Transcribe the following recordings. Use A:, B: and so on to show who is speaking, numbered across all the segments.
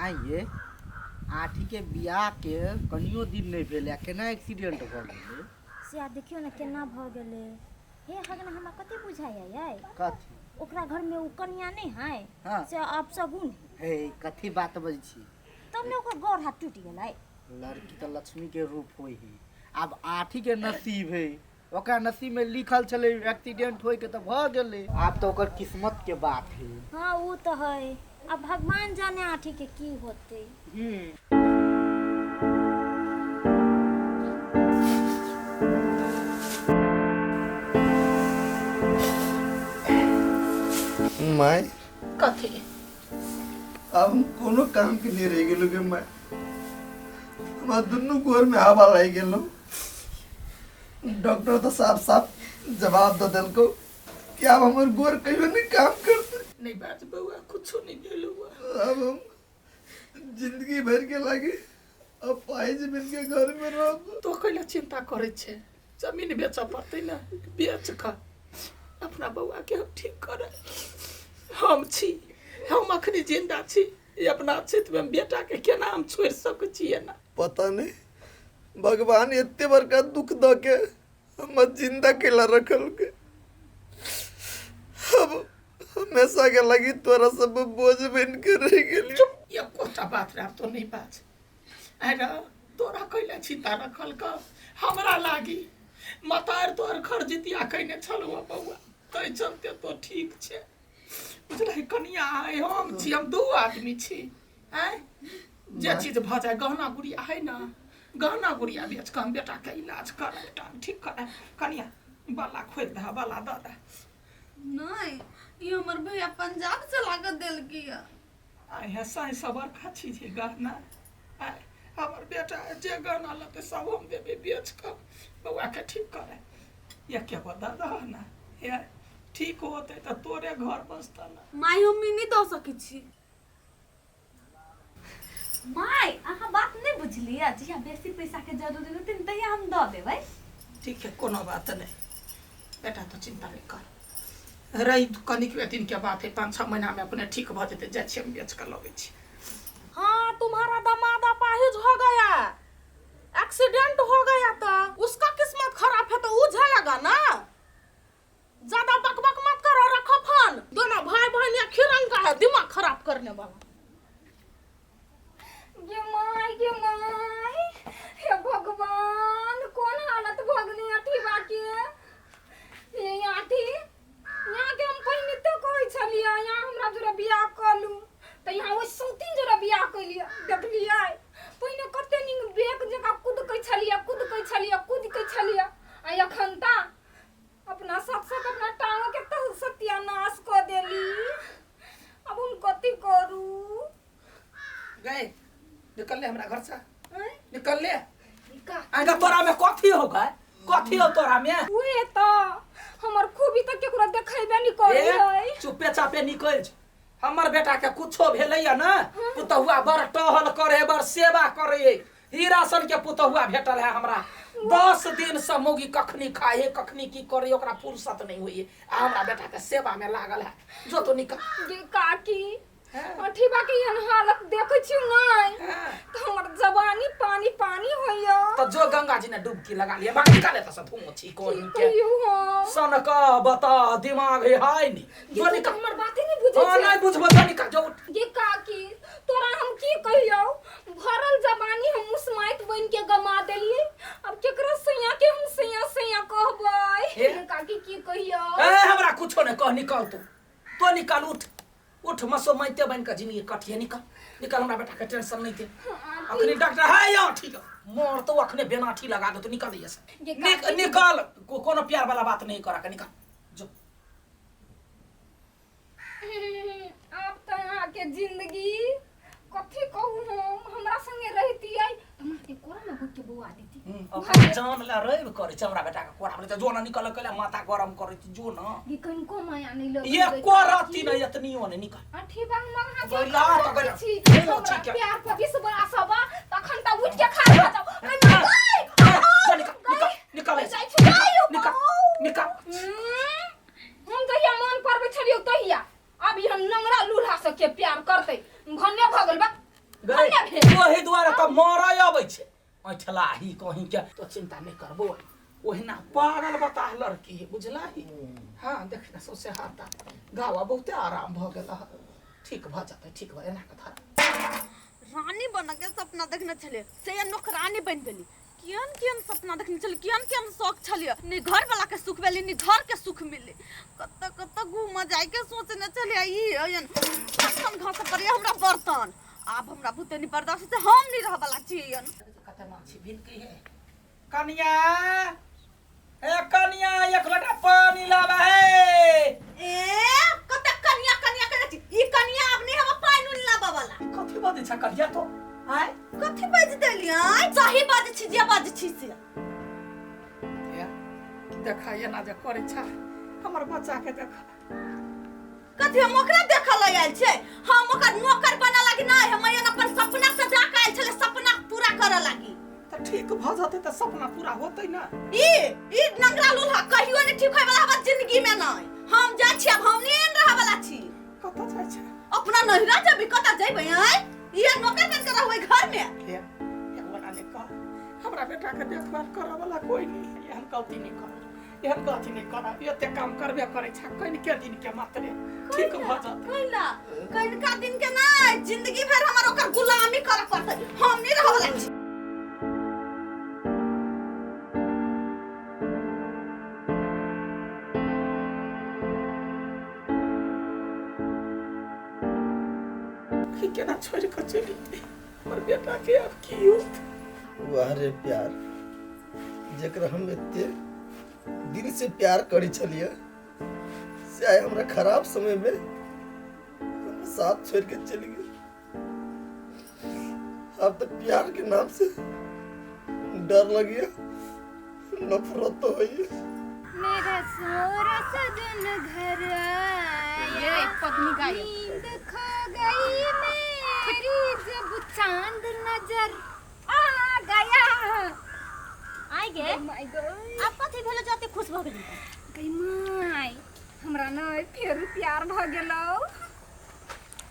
A: आइए आठी के बियाह के कनियो दिन नहि भेलै आ केना एक्सीडेंट भऽ गेलै
B: से आ देखियौ ने केना भऽ गेलै हे हगना हमरा कते बुझाइया यै
A: कथी
B: ओकरा घर में ओ कनिया नहीं है
A: हाँ।
B: से अपशगुन है
A: हे कथी बात बजै छी
B: तब ने ओकर गोर हाथ टूटि गेलै
A: लड़की तऽ लक्ष्मी के रूप होइ है आब आठी के नसीब है ओकरा नसीब में लिखल छलै एक्सीडेंट होय के तऽ भऽ गेलै आब तऽ ओकर किस्मत के बात है
B: हाँ वो तो है अब भगवान जाने आठी के की होते
A: हम्म
C: माय
D: कथी
C: आब हम कोनो काम के नहीं रह गेलो गे माय हमरा दुनू गोर में हवा लागि गेलो डॉक्टर तो साफ साफ जवाब दे देलको कि आब हमर गोर कहियो नहीं काम करते
D: नहीं बाज बउआ कुछो नहीं भेल हुआ
C: अब हम जिंदगी भर के लागी अब पाइज बन के घर में रहब
D: तो कैला चिंता करै छै जमीन बेचऽ पड़तै ने बेच कऽ अपना बौआ के हम ठीक करे हम छी हम अखनी जिंदा छी ई अपना चित में बेटा के केना हम छोड़ि सकै छियै ना
C: पता नहीं भगवान एते बड़का दुख द के हमर जिंदा केला रखल के अब हमेशा के लगी तोरा सब बोझ बन के रह गेली
D: चुप एकोटा बात रे तो नहीं बाज अरे तोरा कैला चिंता रखल क हमरा लागी मतार तोहर खर जितिया कैने छलौ बौआ तै चलते तो ठीक छै बुझलै कनिया आइ हम छी हम दू आदमी छी आँय जे चीज भऽ जाय गहना गुड़िया है ने गहना गुड़िया बेच कऽ हम बेटाके इलाज करायब टांग ठीक करायब कनिया बाला खोलि दह बाला दऽ दह
E: नहीं ई हमर भैया पंजाब से ला के देलकी है
D: आइ हे साँझ सबरका चीज है गहना आइ हमर बेटा जे गहना लेतै सब हम देबै बेच कऽ बौआके ठीक कराय एके गो दऽ दह ने हे ठीक होतै तऽ तोरे घर बसतऽ ने
E: माय हम ई नहीं दऽ सकै छी
F: माय अहाँ बात नहीं बुझलियै जहिया बेसी पैसा के जरूरी होतै ने तहिया हम दऽ देबै
D: ठीक है कोनो बात नहीं बेटा तो चिंता नहीं कर रही कनिक दिन के बात है 5-6 महीना में अपने ठीक भऽ जेतै जाइ छियै हम बेच कऽ लबै छी
G: हाँ तुम्हारा दामाद अपाहिज हो गया एक्सीडेंट हो गया तो उसका किस्मत खराब है तो वो झेलेगा ना ज्यादा बकबक मत करो रखो फोन दोनों भाई बहन एक ही रंग का है दिमाग खराब करने वाला
B: गे माय गे माय हे भगवान कोन हालत भऽ गेलै आठी बाके हे आठी यहाँ के हम पहिने तऽ कहै छलियै यहाँ हमरा जोरे बियाह कऽ लू तऽ यहाँ ओहि सौतीन जोरे बियाह केलियै देखलियै पहिने कते नीक बेक जकाँ कुदकै छलियै कुदकै छलियै कुदकै छलियै आ एखन तऽ अपना साथ साथ अपना टांगो के तो सत्यानाश कऽ देली अब हम कथी करू
D: गए निकल ले हमरा घर से
B: आँय?
D: निकल ले
B: का
D: आगे तोरा में कथी हो गए कथी हो तोरा में
B: उहे तऽ हमर खूबी तऽ केकरो देखेबे नहि करै
D: ए,
B: है
D: चुपे चापे निकल जो। हमर बेटा के कुछो भेलैया ने पुतहुआ बड़ टहल करे बड़ सेवा करे हीरा सन के पुतहुआ भेटल है हमरा 10 दिन से मौगी कखनी खाए कखनी की करे ओकरा फुर्सत नहीं होइए आ हमरा बेटा के सेवा में लागल है जो तो निकल
B: गे काकी अठी बाकी एहन हालत देखै छी नहि तऽ हमर जवानी पानी पानी होइया
D: तो जो गंगा जी ने डुबकी लगा लिया बाकी निकाले तो सब धूम छी
B: की
D: कोन के
B: कहियौ हम
D: सन का बता दिमाग है हाय नी
B: गे
D: जो
B: तू तऽ
D: निकल
B: हमर बाते नहि बुझै
D: हाँ
B: छै
D: नहीं बुझबो तो निकल जो उठ
B: गे काकी तोरा हम की कहियौ भरल जवानी हम मुसमाइत बनि के गमा देलियै अब केकरो सैया के हम सैया सैया कहबै
D: हे?
B: गे काकी की कहियौ
D: ए हमरा कुछो नहीं कह निकल तू तो निकल उठ उठ मसो माइते बन के जिंदगी कटिए निकल निकल हमरा बेटा के टेंशन नहीं दे अखनी डॉक्टर है यहाँ ठीक है मोर तो अखने बेनाठी लगा दे तो निकल ये से
B: गे काकी
D: निकल कोनो प्यार वाला बात नहीं करा के निकल जो
B: आब तऽ अहाँके जिंदगी कथी कहू हम हमरा संगे रहितियै तऽ हम अहाँके कोरामे घुसि के बौआ देती
D: अपन जान ला रैब करै छै हमरा बेटा के कोरा में जो ना निकल के माथा गरम करै छै जो ना
B: गे कनिको माया नहि लगै
D: एको रत्ती नहीं एतनियो नहीं निकल
B: अठी बा हम अहाँके
D: गैला
B: एखन
D: तऽ गैला।
B: देखै छी
D: हे,
B: हमरा
D: ठीक है।
B: प्यार पर विश्वास हबा तखन तऽ उठि के खड़ा भऽ जाउ गै माय, गै!
D: जो निकल निकल निकल
B: गै, जाइ छी, गै,
D: निकल निकल
B: हम जहिया मन पड़बै छलियौ तहिया अभी हम नंगरा लूल्हा सबके प्यार करतै भने भऽ गेल बा
D: गए
B: भने भेल।
D: ओहि दुआरे तऽ मरय अबै छै ऐठलाही कहीं के तो चिंता नहीं कर बौआ ओहिना पागल बताह लड़की है बुझलाही हाँ देख ना सौंसे हाथ गावा बहुते आराम भऽ गेल हँ। ठीक भऽ जेतै ठीक भऽ एना कऽ धर
E: रानी बन के सपना देखने छलियै से नौकरानी बनि गेली। केहन केहन सपना देखने छलियै, केहन केहन शौक छलियै। ने घर वाला के सुख भेलै, ने घर के सुख मिललै। कतऽ कतऽ घूमऽ जाय के सोचने छलियै। ई एहन बर्तन घसऽ पड़ैया हमरा बर्तन। आब हमरा बुते नहि बर्दाश्त होतै, हम नहि रहऽ वाला छी एहन।
D: कते माछी भिनकै है। कनिया ए कनिया, एक लोटा पानी लाबा है।
E: ए कते कनिया कनिया करै छी। ई कनिया आब नहि हम पानि उनि लाबऽ वाला।
D: कथी बजै छ कनिया तो आय?
E: कथी बाजि देलियै? सही बाजै छी जे बाजै छी से।
D: देखा एना जे करै छ हमर बच्चा के देख।
E: कथी हम ओकरा देखऽ लए आयल छियै? हम ओकर नौकर बनऽ लागी नहि, हम एहन अपन सपना सजा कऽ आयल छलै, सपना पूरा करऽ लागी।
D: तऽ ठीक भऽ जेतै तऽ सपना पूरा होतै ना।
E: ई ई नंगरा लूल्हा कहियो नहि ठीक होय वाला हमर जिंदगी में नहि। हम जाइ छी आब, हम नहि एहन रहऽ वाला छी।
D: कतऽ जाइ छै?
E: अपना नैहरा जेबै, कतऽ जेबै? आँय, ई नौकर बन के रहबै घर में?
D: हे ओना नहि कर, हमरा बेटा के देखभाल करऽ वाला कोई नहीं। एहन गलती नहीं कर, एहन गलती नहीं कर। एते काम करबे करै छै कनिके दिन के मात्रे, ठीक भऽ जेतै।
E: कैला कनिका दिन के नहि, जिंदगी भर हमर ओकर गुलामी करऽ पड़तै। हम नहि रहऽ वाला छी।
D: की केना छोड़ि कऽ चलि गेलै हमर बेटा के, आब की होत?
C: वाह रे प्यार, जकरा हम एते दिल से प्यार करै छलियै से आइ हमरा खराब समय में हमरा साथ छोड़ के चलि गेल। आब तऽ प्यार के नाम से डर लगिए, नफरत तो होइए।
B: मेरा सोर सजन घर आया,
G: ये पत्नी गायब।
B: नींद खो गई मेरी जब चांद नजर आ गया।
F: आइ गे।
B: My God.
F: आब कथी भेलो जते खुश भऽ गेली?
B: गई माय, हमरा न फेर प्यार भ गेलो।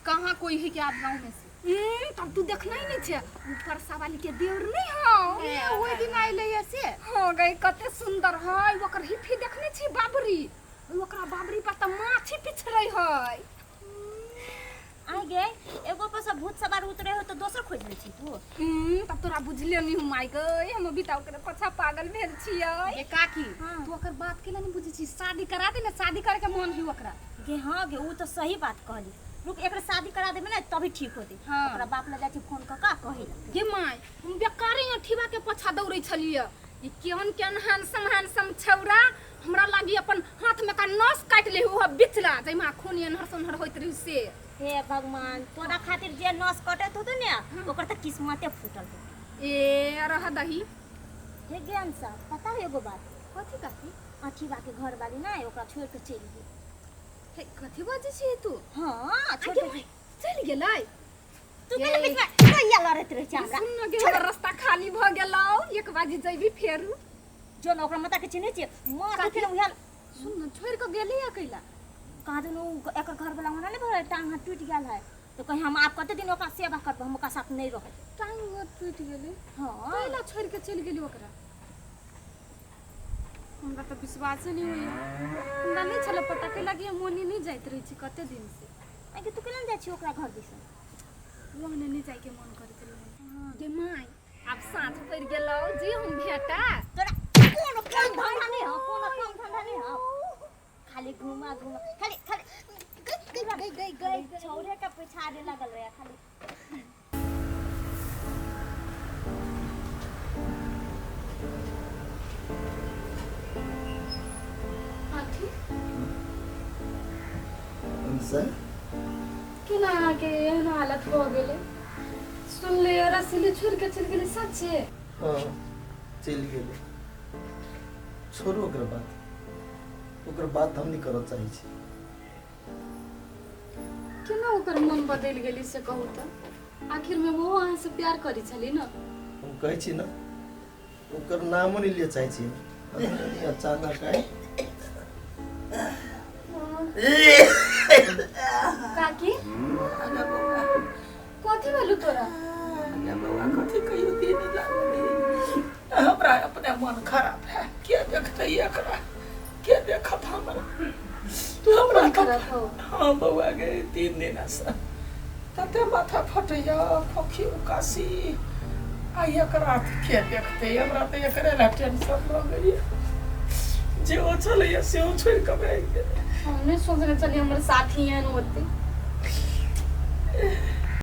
G: कहाँ कोई है कि आप गाँव में से?
B: तब तू देखना ही नहीं छे, ऊपर सवाली के देवर नहीं हो।
G: ए, ओहि दिन आइले है से।
B: हाँ गई, कते सुंदर है। ओकर हिफी देखने छी बाबरी, ओकरा बाबरी पर त माछी पिछड़ै है।
F: आइ गे, एगो पर सब भूत सवार उतरे हो तो दोसर खोज लै छी तू?
B: तब तोरा बुझले नहीं हूँ माय गई, हम अभी तक ओकरे पछा पागल भेल छियै।
G: ए काकी,
F: हाँ।
B: तू ओकर बात केला नहीं बुझै छी? शादी करा दे ने, शादी करे के मन ही ओकरा।
F: गे हाँ गे, ऊ तो सही बात कहली। रुक, एकरा शादी करा देबे ने तभी ठीक होतै।
B: हाँ।
F: ओकरा बाप लग जाइ छी फोन कऽ कऽ कहै ला।
B: गे my, हम बेकारे अठीबा के पछा दौड़ै छलियै। ई केहन केहन हैंडसम हैंडसम छौरा हमरा लागी अपन हाथ में का नस काटि ले हुआ बिचला जाहिमे खून एनहर सोनहर होइत रही से।
F: हे भगवान, तोरा खातिर जे नस कटैत होतौ ने ओकर तऽ किस्मते फूटल होतौ।
B: ए रह दही।
F: हे ज्ञान साहब, पता है एगो बात?
B: कथी काकी?
F: अठीबा के घर वाली ना ओकरा छोड़ के चलि गेल।
B: हे कथी बाजै छी तू?
F: हाँ, छोड़
B: आगे
F: के।
B: माय, चलि गेलै?
F: तू
B: ये।
F: केना बीच में कैया लड़ैत रहै छै हमरा?
B: सुन न गे, हमर रास्ता खाली भऽ गेलौ, एक बाजी जैबी फेरू।
F: जो न ओकरा माता के चिन्है छियै, माँ
B: काकी।
F: के उहे।
B: सुन न, छोड़ि कऽ गेलै अकेला?
F: कहाँ दुनू एकर घर वाला होना नहीं भरे, टांग हाथ टूटि गेल है तो कहीं हम आब कते दिन ओकरा सेवा करबै, हम ओकरा साथ नहीं रहब।
B: टांग हाथ टूटि गेलै?
F: हाँ।
B: कैला छोड़ि कऽ चलि गेली ओकरा? हमरा तऽ विश्वासे नहि होइए। हमरा नहि छलै पता, कैला कि हम ओनी नहि जाइत रहै छी कते दिन से।
F: आगे तू केना जाइ छी ओकरा घर दिसन?
B: ओहने नहि जाइके मन करैत रहै। गे my, आब साँझ पड़ि गेलौ, जे हम भेटा।
F: तोरा कोनो काम धंधा नहीं हो, कोनो काम धंधा नहीं हो, खाली घुमा घुमा, खाली खाली गई गई गई गई छौरे के पिछाड़े लगल रहे खाली।
B: अथी
C: हमसे
B: केना अहाँके एहन हालत भऽ गेलै? सुनलियै रसीली छोड़ि कऽ चलि गेलै, सच्चे?
C: हाँ, चलि गेलै। छोड़ू ओकर बात, ओकर बात हम नहि करऽ चाहै छी।
B: केना ओकर मन बदलि गेलै से कहू तऽ? आखिरमे ओहो अहाँसँ प्यार करै छली ने।
C: हम कहै छी ने, ओकर नामो नहि लिअ चाहै छी। अचानक आइ
B: काकी, कथी भेलौ तोरा?
D: साथी कहियो दिन लागल हमरा अपने मन खराब है के देखते एकरा के देखत हमरा हमरा
B: मन
D: तऽ
B: खराब हो
D: हाँ बौआ गे 3 दिन से तते माथा फटैया, खोखी, उकासी। आ एकरा के देखते? हमरा तऽ एकरे ला टेंशन भऽ गेल। जे ओ छलैया सेहो छोड़ि कऽ भागि गेलै।
B: हम नहीं सोचने छलियै हमर साथी एहन होते।